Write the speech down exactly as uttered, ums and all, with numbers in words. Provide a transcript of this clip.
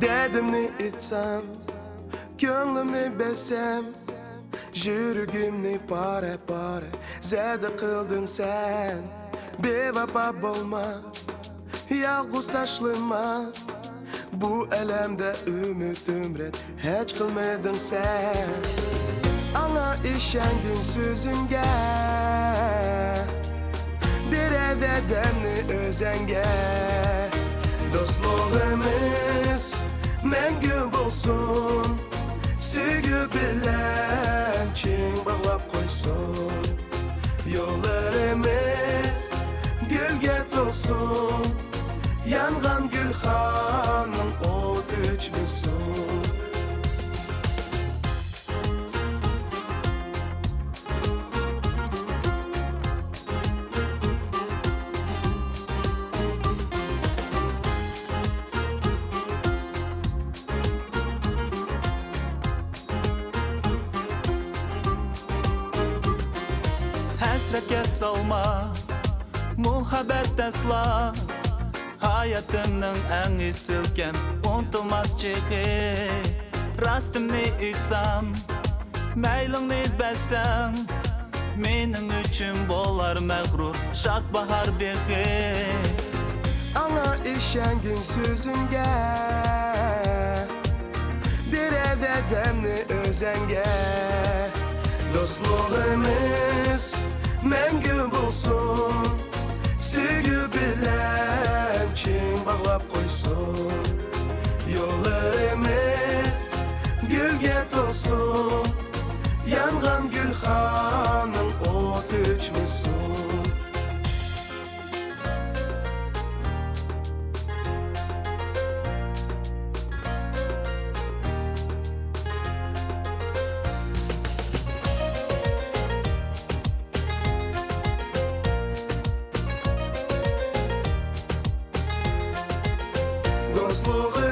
دەردىمنى ئېيتسام، كۆڭلۈمنى بەرسەم، يۈرىكىمنى پارە-پارە زەدە قىلدىڭ سەن. بىۋاپا بولما، يالغۇز تاشلىما، بۇ ئەلەمدە ئۈمىدىم رەت ھەج قىلمىدىڭ سەن. ئاڭا ئىشەنگىن سۆزۈڭگە، بېرەر ۋەدەمنى ئۆزەڭگە. دوستلۇقىمىز مەڭگۈ بولسۇن، سۆيگۈ بىلەن چىڭ باغلاپ قويسۇن. يوللىرىمىز گۈلگە تولسۇن، يانغان گۈلخاننىڭ ئوتى ئۆچمىسۇن. ھەسرەتكە سالما، مۇھەببەت ئەسلا ھاياتىمنىڭ ئەڭ ئېسىلكەن، ئۇنتۇلماس چېغى. راستىمنى ئېيتسام، مەيلىڭنى بەرسەڭ، مېنىڭ ئۈچۈن بولار مەغرۇر شاد باھار بېغى. ئاڭا ئىشەنگىن سۆزۈڭگە، بېرەر ۋەدەمنى ئۆزەڭگە. دوستلۇقىمىز مەڭگۈ بولسۇن، سۆيگۈ بىلەن چىڭ باغلاپ قويسۇن. يوللىرىمىز گۈلگە تولسۇن، يانغان گۈلخاننىڭ ئوتى ئۆچمىسۇن. دوستلۇقى